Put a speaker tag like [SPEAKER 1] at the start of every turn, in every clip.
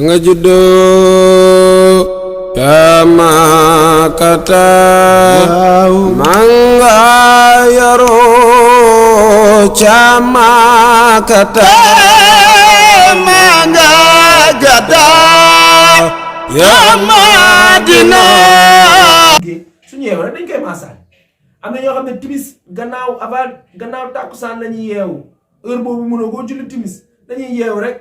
[SPEAKER 1] nga juddoo kama kata manga yaroo chama kata manga gada ya Madina
[SPEAKER 2] suñu yeewu rek dañ koy maasaal am na ñoo xam ne timis gannaaw tàkkusaan lañuy yeewu heure boobu mënoo koo julli timis dañuy yeewu rek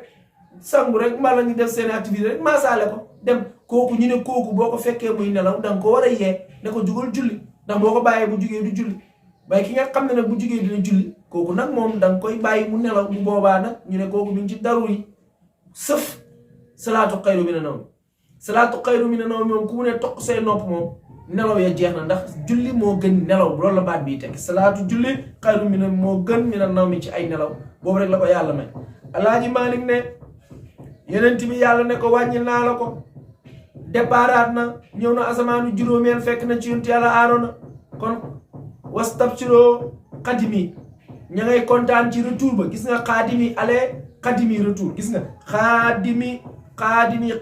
[SPEAKER 2] sangu rek mbala ñu def seen activité rek maasaale ko dem kooku ñu ne kooku boo ko fekkee muy nelaw danga ko war a yee ne ko jugal julli ndax boo ko bàyyee bu jugee du julli waaye ki nga xam ne nag bu jugee dina julli kooku nag moom danga koy bàyyi mu nelaw bu boobaa nag ñu ne kooku mi ngi ci daru yi sëf salaatu xayru mina nawm salaatu xayru mina nawm moom ku mu ne toq say nopp moom nelaw ya jeex na ndax julli moo gën nelaw loolu la baat bii tekki salaatu julli xayru mina moo gën mina nawmi ci ay nelaw boobu rek la ko yàlla may Alaaji Maalik ne yeneen bi yàlla ne ko wàññi naa la ko déparaat na ñëw na asamaanu juróomeel fekk na ci yonent yàlla Aarona kon wastabshiroo xadimi ña ngay kontaan ci retour ba gis nga xaadimi ale xadimi retour gis nga xaadimi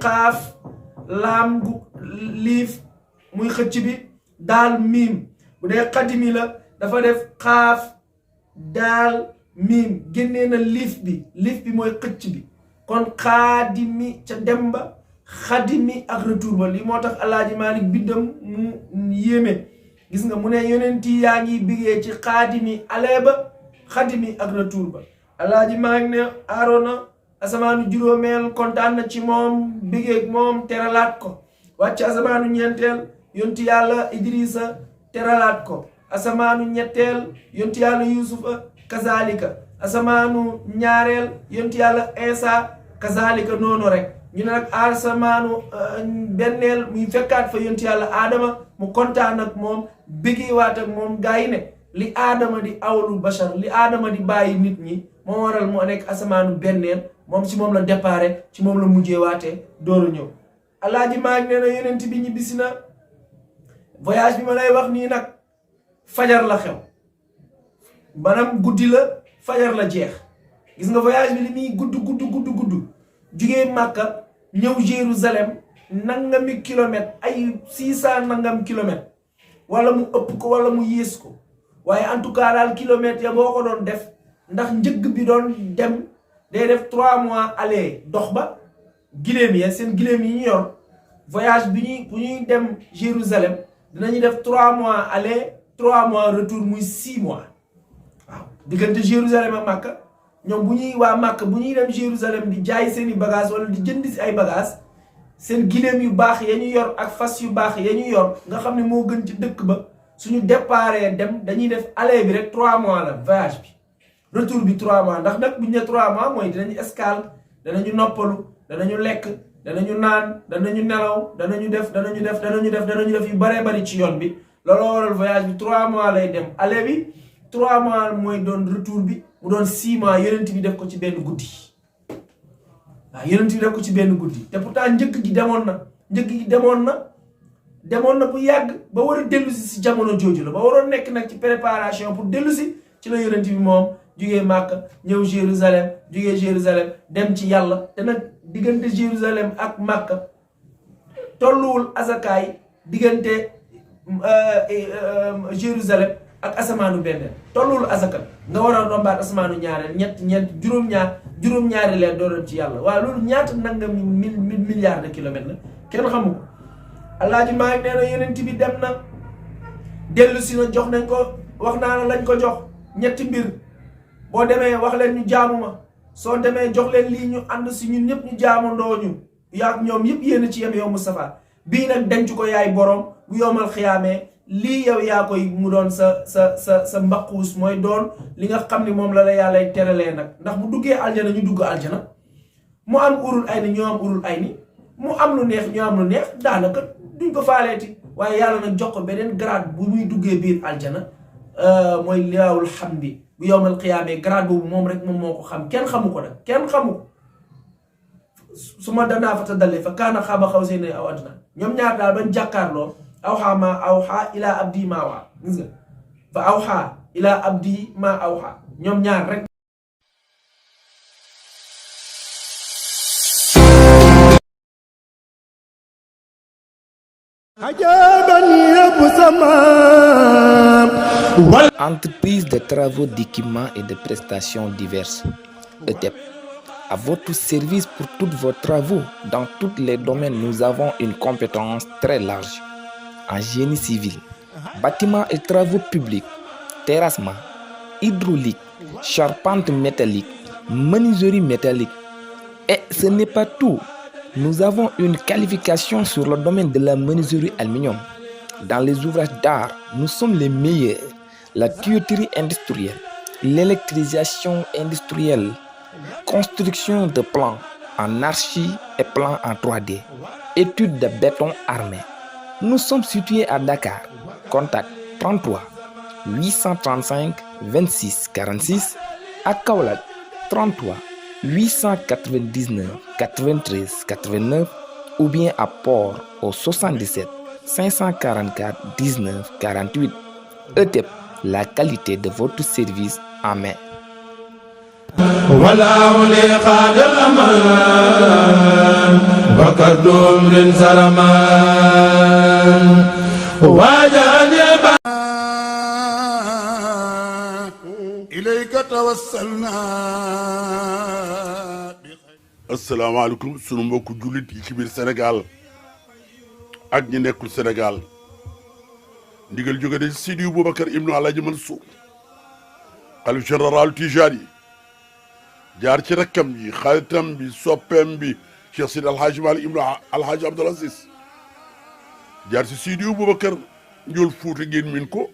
[SPEAKER 2] xaaf laam gu liif muy xëcc bi daal miim bu dee xadimi la dafa def xaaf daal miim génnee na liif bi mooy xëcc bi kon xaadimi ca demba xadimi ak retour ba li moo tax Alaaji Maalik biddam mu yéeme gis nga mu ne yonenti yaa ngi bigee ci xaadimi alee ba xadimi ak retour ba Alaaji Maalik ne Aarona asamaanu juróomeel kontaan na ci moom bigeeg moom teralaat ko wàcc asamaanu ñeenteel yonti yàlla Idrissa teralaat ko asamaanu ñetteel yonti yàlla Yuusufa kazalika asamaanu ñaareel yonti yàlla Isa kazalika noonu rek ñu ne nag asamaanu benneel muy fekkaat fa yonti yàlla Adama mu kontaan ak moom béggeewaat ak moom gaa yi ne li Adama di awlu bashar li Adama di bàyyi nit ñi moo waral mu nekk asamaanu benneel moom ci moom la déparé ci moom la mujjeewaatee dooru ñëw Alaaji Maalik nee na yonent bi ñibbisi na voyage bi ma lay wax nii nag fajar la xew maanaam guddi la fajar la jeex gis nga voyage bi li muy gudd jugee Màkka ñëw Jérusalem nangami kilomètre ay 600 nangam kilomètre wala mu ëpp ko wala mu yées ko waaye en tout cas daal kilomètres ya boo ko doon def ndax njëgg bi doon dem day def 3 mois aller dox ba giléem ya seen giléem yi ñu yor voyage bi bu ñuy dem Jérusalem dinañu def 3 mois aller 3 mois retour muy 6 mois waaw diggante Jérusalem ak Màkka ñoom bu ñuy waa Màkka bu ñuy dem Jérusalem di jaay seeni bagage wala di jënd si ay bagage seen giléem yu baax ya ñu yor ak fas yu baax ya ñu yor nga xam ne moo gën ci dëkk ba suñu déparé dem dañuy def aller bi rek 3 mois la voyage bi retour bi 3 mois ndax nag bu ñu ne 3 mois mooy dinañu escale danañu noppalu danañu lekk danañu naan danañu nelaw danañu def yu baree bari ci yoon bi looloo waral voyage bi 3 mois lay dem aller bi 3 mois mooy doon retour bi mu doon 6 mois yonent bi def ko ci benn guddi waaw yonent bi def ko ci benn guddi te pourtant njëkk gi demoon na bu yàgg ba war a dellu si jamono jooju la ba waroon nekk nag ci préparation pour dellu si ci la yonent bi moom jugee Màkka ñëw Jérusalem dem ci yàlla te nag diggante Jérusalem ak Màkka tolluwul asakaay diggante Jérusalem ak asamaanu benneel tolluwul asaka nga war a rombaat asamaanu ñaareel ñeent juróom-ñaari leen doon ci yàlla waaye loolu ñaata nangam milliards de kilomètres la kenn xamu ko Alaaji Maalik nee na yonent bi dem na dellu si na jox nañ ko wax naa la lañ ko jox ñetti mbir boo demee wax leen ñu jaamu ma soo demee jox leen lii ñu ànd si ñun ñëpp ñu jaamandoo ñu yaag ñoom yëpp yéen ci yem yow Moustapha bii nag denc ko yaay borom bu yowmal xiyaamee lii yow yaa koy mu doon sa mbaquus mooy doon li nga xam ne moom la yàllay teralee nag ndax bu duggee aljana ñu dugg aljana mu am urul ay ni ñoo am urul ay ni mu am lu neex ñoo am lu neex daanaka duñ ko faaleeti waaye yàlla nag jox ko beneen grade bu muy duggee biir aljana mooy liwaawul hamdi bu yowmal xiyaamee grade boobu moom rek moom moo ko xam kenn xamu ko nag kenn xamu ko su ma danaa fa tadallee fa kaana xaaba xaw seen aw adnaa ñoom ñaar daal bañ jàkkaarloo awxaa maa awxaa ilaa abdi maa waa gis nga fa awxaa ilaa abdi maa awxaa ñoom ñaar rek
[SPEAKER 3] Entreprise de travaux d'équipement et de prestations diverses. ETEP. À votre service pour tous vos travaux. Dans tous les domaines, nous avons une compétence très large. En génie civil, bâtiments et travaux publics, terrassement, hydraulique, charpente métallique, menuiserie métallique. Et ce n'est pas tout. Nous avons une qualification sur le domaine de la menuiserie aluminium. Dans les ouvrages d'art, nous sommes les meilleurs. La tuyauterie industrielle, l'électrisation industrielle, construction de plans en archi et plans en 3D, études de béton armé. Nous sommes situés à Dakar. Contact 33 835 26 46 à Kaolack 33 899 93 89 ou bien à Port au 77 544 19 48. ETEP, la qualité de votre service en main.
[SPEAKER 4] asalaamaaleykum sunu mbokku jullit yi ci biir Sénégal ak ñi nekkul Sénégal ndigal jóge de Sidi Boubacar ibnu Alaaji Mansour xalif général Tijaan yi jaar ci rakkam yi xaritam bi soppeem bi Cheikh Sidi Alhaaji Malick ibnu Alhaaji Abdoul Aziz jaar ci Sidi Boubacar njool Fuuta ngeen min ko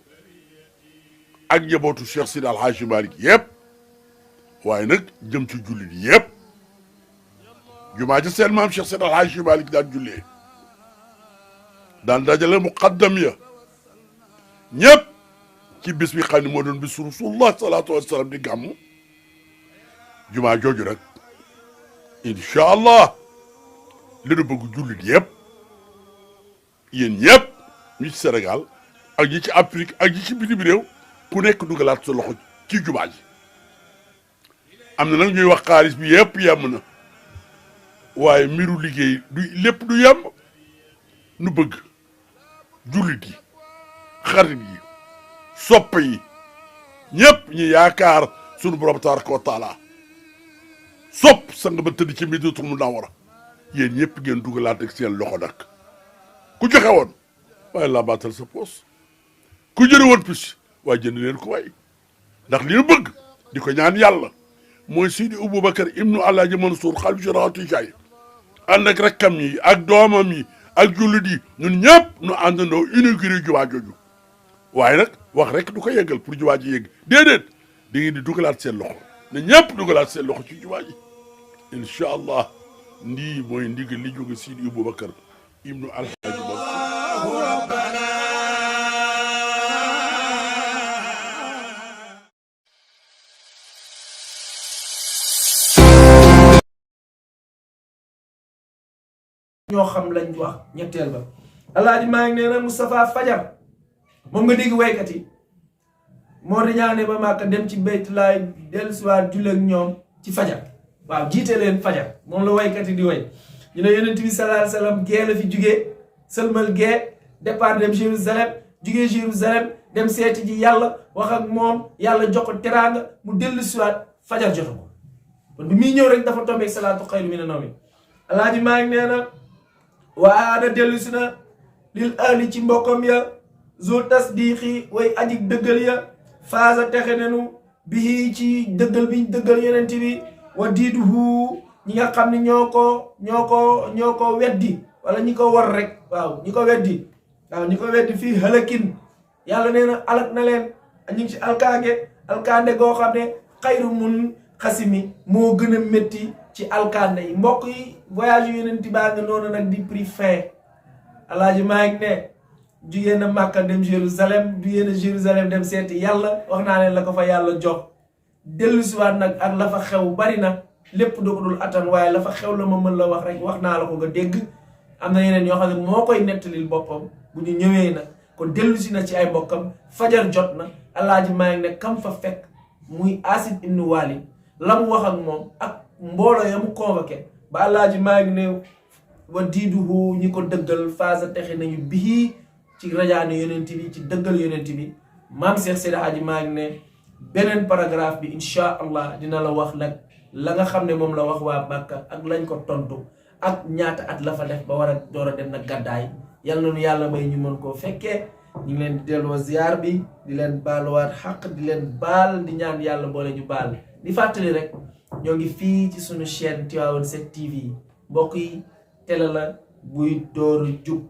[SPEAKER 4] ak njabootu Cheikh Sidi Alhaaji Malick yëpp waaye nag jëm ci jullit yëpp jumaa ji seen maam Cheikh Sidi Alhaaji Malick daan jullee daan dajale muqaddam ya ñëpp ci bis bi xam ne moo doon bisu Rasulullah salaatu wasalaam di gàmmu jumaa jooju rek incha allah li nu bëgg jullit yëpp yéen ñëpp ñi ci Sénégal ak ñi ci Afrique ak ñi ci bitim réew ku nekk dugalaat sa loxo ci jumaa ji am na nag ñuy wax xaalis bi yëpp yem na waaye mbiru liggéey du lépp du yem nu bëgg jullit yi xarit yi sopp yi ñëpp ñu yaakaar sunu borom tabaraka wa taala sopp sang ba tëdd ci Madinatul Munawwara yéen ñëpp ngeen dugalaat ak seen loxo nag ku joxe woon waaye laa baatal sa poos ku jëre woon pis waaye jënd leen ko waay ndax li ñu bëgg di ko ñaan yàlla mooy Sidi Boubacar ibnu Alaaji Mansour xalifa général Tijaan yi ànd ak rakkam yi ak doomam yi ak jullit yi ñun ñëpp nu àndandoo inauguré jumaa jooju waaye nag wax rek du ko yeggal pour jumaa ji yegg déedéet da ngeen di dugalaat seen loxo ne ñëpp dugalaat seen loxo ci jumaa ji incha allah ndii mooy ndigal li jóge Sidi Boubacar ibnu Alhaaji Mansour
[SPEAKER 2] ñoo xam lañ wax ñetteel ba Alaaji Maalik nee na Moustapha Fajar moom nga dégg waykat yi moo di ñaane ba Màkka dem ci Baytulaay dellusiwaat julli ak ñoom ci fajar waaw jiite leen fajar moom la waykat yi di way ñu ne Yonent bi sallallahu alayhi wa sallam gee la fi jugee sëlmal gee départ dem Jérusalem jugee Jérusalem dem seeti ji yàlla wax ak moom yàlla jox ko teraanga mu dellusiwaat fajar joxe ko kon bi muy ñëw rek dafa tombeeg salaatu xayru mina nawmi Alaaji Maalik nee na waada dellusi na lil ahli ci mbokkam ya zul tasdiqi way aji dëggal ya faasa texe nenu bii ci dëggal biñ dëggal Yonent bi wa diiduhu ñi nga xam ne ñoo ko weddi wala ñi ko war rek waaw ñi ko weddi fii halakin yàlla nee na alak na leen ñu ngi ci alkaande goo xam ne xayru mun xasimi moo gën a métti ci alkaande yi mbokk yi voyage yu Yonent baa nga noonu nag di prix fin Alaaji Maalik ne jugee na Màkka dem Jérusalem jugee na Jérusalem dem seeti yàlla wax naa leen la ko fa yàlla jox dellusiwaat nag ak la fa xew bari na lépp du ko dul attan waaye la fa xew la ma mën la wax rek wax naa la ko nga dégg am na yeneen yoo xam ne moo koy nettalil boppam bu ñu ñëwee na kon dellusi na ci ay mbokkam fajar jot na Alaaji Maalik ne kam fa fekk muy Asid ibnu Waalid la mu wax ak moom ak mbooloo ya mu convoqué ba Alaaji Maalik ne wa diiduhu ñi ko dëggal faasa texe nañu bii ci rajaane yonent bi ci dëggal yonent bi maam Cheikh Seydi Hadji Malick ne beneen paragraphe bi incha allah dina la wax nag la nga xam ne moom la wax waa Makka ak lañ ko tontu ak ñaata at la fa def ba war a door a dem nag gàddaay yal na nu yàlla may ñu mën koo fekkee ñu ngi leen di delloo ziar bi di leen baaluwaat xaq di leen baal di ñaan yàlla boole ñu baal di fàttali rek ñoo ngi fii ci suñu chaîne Tivaouane 7 TV mbokk yi télé la buy door jub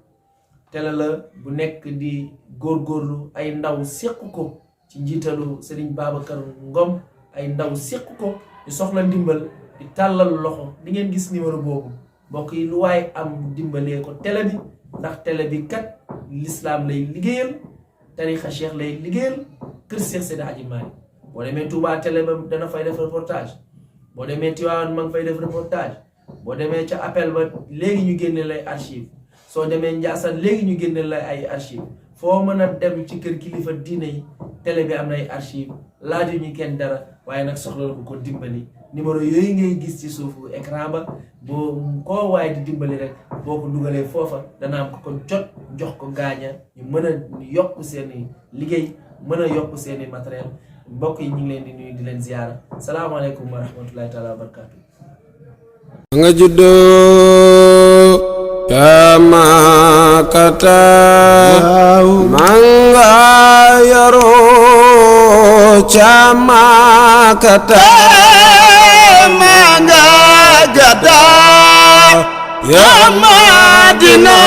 [SPEAKER 2] télé la bu nekk di góorgóorlu ay ndaw séq ko ci njiitalu Serigne Babacar Ngom ay ndaw séq ko di soxla ndimbal di tàllal loxo di ngeen gis numéro boobu mbokk yi lu waaye am dimbalee ko télé bi ndax télé bi kat l'islam lay liggéeyal tarixa cheikh lay liggéeyal kër Cheikh Seydi Hadji Malick boo demee Touba télé ba dana fay def reportage boo demee Tivaouane ma ngi fay def reportage boo demee ca appel ba léegi ñu génne lay archive soo demee Ndiassane léegi ñu génne lay ay archive foo mën a dem ci kër kilifa diine yi télé bi am na ay archive laaju ñu kenn dara waaye nag soxla la ko dimbali numéro yooyu ngay gis ci suufu écran ba boo koo waaye di dimbali rek boo ko dugalee foofa dana am ko jot jox ko gaaña ñu mën a yokk seeni liggéey mën a yokk seeni matériel mbokk yi ñu ngi leen di nuyu di leen ziyaara salaamaaleykum wa rahmatullahi taala wa barakaatu.
[SPEAKER 1] nga juddoo Makata manga yaroo ca Makata manga gada ya Madina